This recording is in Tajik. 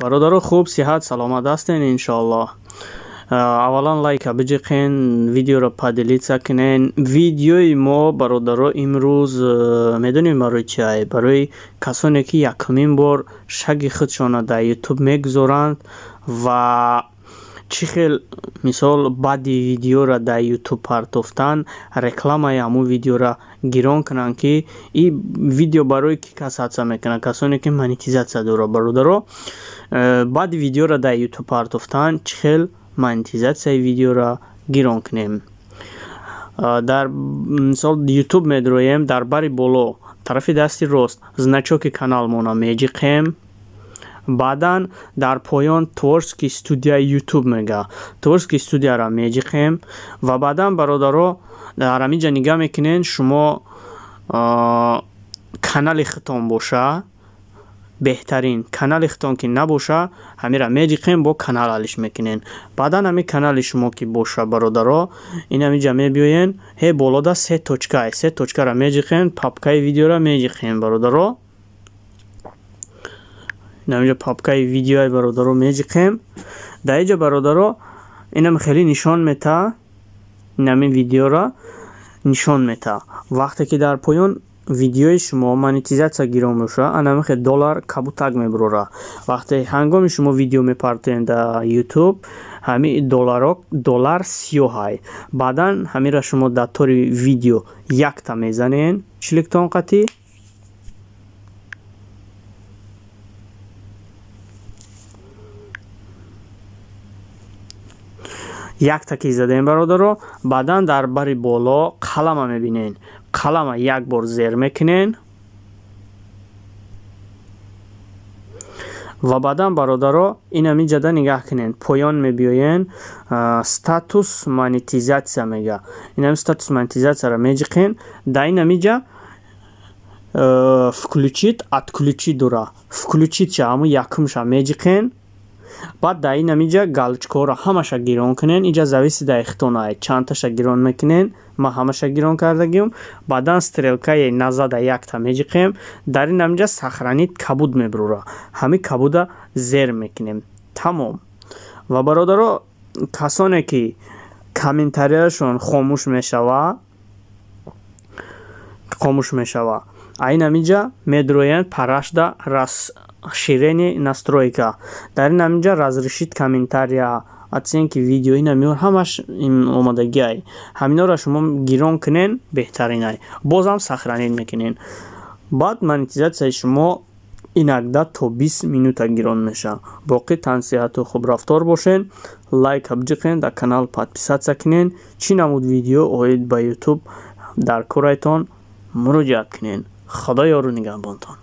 Бародаро, хуб, сиҳат, саломат ҳастен, иншоаллоҳ. Аввалан лайка биҷиқен, видеоро поделиться кунен. Видеои мо, бародаро, имрӯз медонем барои чи? Барои касоне ки якумин бор шаги худшонро дар Ютуб мегузоранд ва чӣ хел, мисол, баъди видеоро дар Ютуб партофтан рекламаи ҳамун видеоро гирон кунанд, ки и видео барои ки касаться мекунад? Касоне ки монетизатсия дорад. Бародаро, баъди видеоро дар Ютуб партофтан чӣ хел монетизатсияи видеоро гирон кунем? Дар мисол Ютуб медроем, дар бари боло тарафи дасти рост значоки каналмона меҷиқем, баъдан дар поён «Творческий студия Ютуб» мега, «Творческий студияро меҷиқем ва баъдан, бародаро, дар ҳаминҷа нигаҳ мекунен. Шумо канали худтон боша, беҳтарин. Канали худтон ки набоша, ҳамира меҷиқем, бо канал алиш мекунен. Баъдан ҳами канали шумо ки боша, бародаро, ин ҳаминҷа мебиёен, ҳе болода се точка, се точкаро меҷиқем, папкаи видеоро меҷиқем, бародаро. Инаминҷа папкаи видеои, бародаро, меҷиқем. Дар инҷа, бародаро, инам хеле нишон мета, инамин видеоро нишон мета. Вақте ки дар поён видеои шумо монетизатсия гирон боша, анами хел доллар кабутак мебурора. Вақте ҳангоми шумо видео мепартоем дар Ютуб, ҳами долларо доллар сиёҳай. Баъдан ҳамира шумо дар тори видео якта мезанен, чиликтон қатӣ якта ки задем, бародаро, баъдан дар бари боло қалама мебинен, қалама як бор зер мекунен ва баъдан, бародаро, инами ҷада нигаҳ кунен, поён мебиёен, «Статус монетизатсия» мега, инами «Статус монетизатсияро» меҷиқен. Дар инамиҷа «Включить», «Отключить» дора. «Включить» ша, ҳамун якумша меҷиқен. Баъд дар инамиҷа галочкаҳоро ҳамаша гирон кунен. Инҷа зависит дар ихтиёр, чандташа гирон мекунен. Ман ҳамаша гирон кардагиам. Баъдан стрелкаи назада якта меҷиқем. Дар инамиҷа «Сохранить» кабуд мебурора, ҳамин кабуда зер мекунем, тамом. Ва, бародаро, касоне ки комментарияшон хомӯш мешава, хомӯш мешава, инамиҷа медроянд, парашда «Расширение настройка», дар ин ҳаминҷа «Разрешить комментария», «Оценки видео», инамиҳо ҳамаш омодагиай. Ҳаминҳоро шумо гирон кунен, беҳтаринай. Бозам сохранить мекунен. Баъд монетизатсияи шумо инакда то 20 минута гирон мешавад. Боқӣ тансиҳату хубрафтор бошен, лайка биҷиқен, дар канал подписаться кунен. Чӣ намуд видео оид ба Ютуб дар корайтон, муроҷиат кунен. Худо ёру нигаҳбонтон.